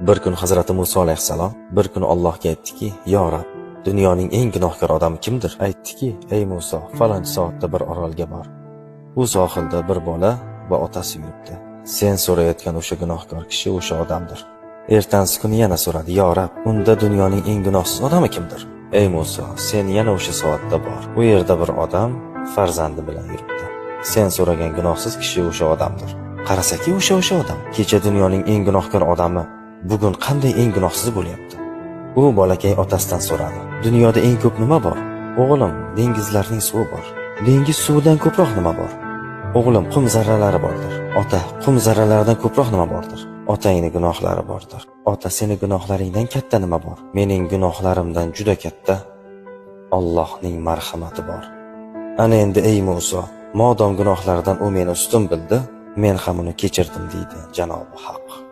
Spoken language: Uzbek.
Bir kun Hazrati Muso alayhissalom bir kun Allohga aytdiki: "Yo Rab, dunyoning eng gunohkor odami kimdir?" Aytdiki: "Ey Muso, falonchi soatda bir orolga bor. U sohilda bir bola va otasi yuribdi. Sen so'rayotgan o'sha gunohkor kishi o'sha odamdir." Ertasi kuni yana so'radi: "Yo Rab, unda dunyoning eng gunohsiz odami kimdir?" "Ey Muso, sen yana o'sha soatda bor. U yerda bir odam farzandi bilan yuribdi. Sen so'ragan gunohsiz kishi o'sha odamdir." Qarasaki, o'sha odam. Kecha dunyoning eng gunohkor odami bugun qanday eng gunohsiz bo'lyapti? U bolakay otasidan so'radi: "Dunyoda eng ko'p nima bor?" "O'g'lim, dengizlarning suvi bor." "Dengiz suvidan ko'proq nima bor?" "O'g'lim, qum zarralari bordir." "Ota, qum zarralaridan ko'proq nima bordir?" "Otangni gunohlari bordir." "Ota, seni gunohlaringdan katta nima bor?" "Mening gunohlarimdan juda katta Allohning marhamati bor." Ana endi, ey Muso, modom gunohlardan u meni ustun bildi, men ham uni kechirdim, deydi Janobi Haq.